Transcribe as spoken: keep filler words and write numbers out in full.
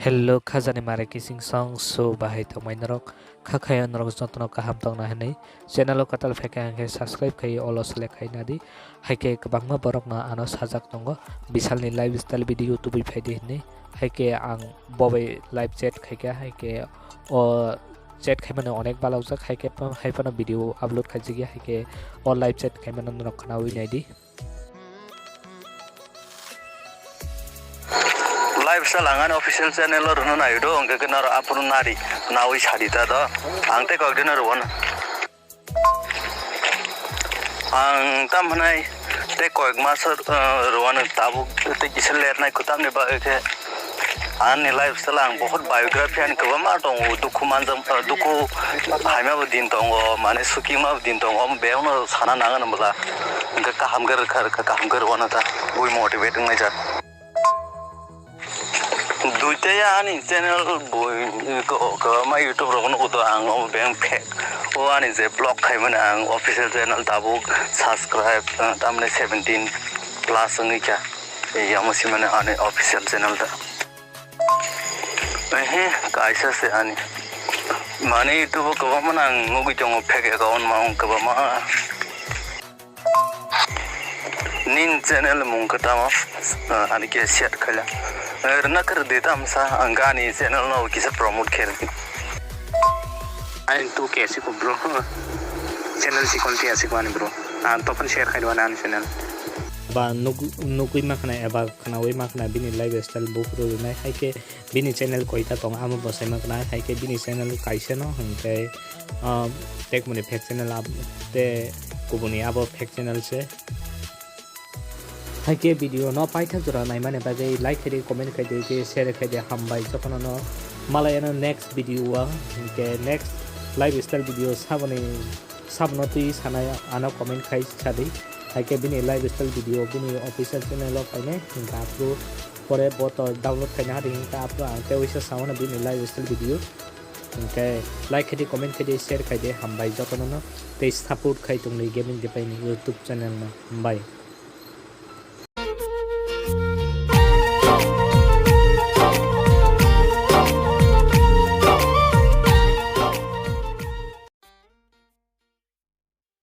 Hello, khajani mare kising song, so bahai tongmai norok, kha khayo norok jotono kaham tongna hinwi channel o kwtal phaikha hwnkhe subscribe khai olo select khai nadi, haikhe kwbangma borokno ano sajak tongo, bisalni lifestyle video tubui phaidi hinwi, haikhe ang bobai live chat khaikha, haikhe o chat khaimano onek balaujak, haikhe haipano video upload khaijakya, haikhe o live chat khaimano norok khwnawi naidi. Lifestyle ang ani official channel o rwna naido, hwnkhe khe naro aphuru nari nawi sadi ta do. Ang tei kok dino rwano. Ang tam hwnai tei kok mas, eh, rwano tabuk tei kisa lernai kwtamni bagwi khe ani lifestyle ang bohot biography ani kwbangma tongo, dukhu manjak, eh, dukhu haima bo din tongo, mane sukima bo din tongo, omo bebakno sana nang ani bwla. Hwnkhe kaham khe rwkha, rwkha, kaham khe rwano ta, bui motivate wngnaijak. Duitaya ani channel bui ko, ko ma YouTube rok nugo do ang o beng phe. O ani je vlog khaimani ang official channel tabuk subscribe, eh, tamni seventeen plus wngwi kha. Yamo simani ani official channel da. Ehe, kaisa se ani. Mane YouTube o kwbangma nang nugwi tongo fake account ma kwbangma. Nini channel mung khe tamo, ah, ani khe share khaila. Eh, rwna khe rwdi tamsa, ang ani channel no kisa promote khe rwdi. Ani tu khe asiko bro. Channel chikon te asiko ani bro. Ah, topon share khai rwna ani channel. Ba nuk-, nugwi ma khna eba khnawi ma khna bini lifestyle buphuru rwnai hai khe bini channel koita tongo, amo bo saima khna, hai khe bini channel kaisa no, hwnkhe, ah, tekmoni fake channel ab-, tei kubuni abo fake channel se. Hai khe video no paithak jora naimani bagwi like khai di, comment khai di, tei share khai di, hambai jotono no. Malai ano next video o, hwnkhe next lifestyle video saboni Sabno twi sanai ano comment khai sadi. Hai khe bini lifestyle video bini official channel o phainai, hwnkhe aphuru pore bo to download khaina hari hwnkhe aphuru ang tei waisa sao no bini lifestyle video. Hwnkhe like khai di, comment khai di, share khai di, hambai jotono no tei support khai tongdi Gaming Depai ni YouTube channel no. Hambai.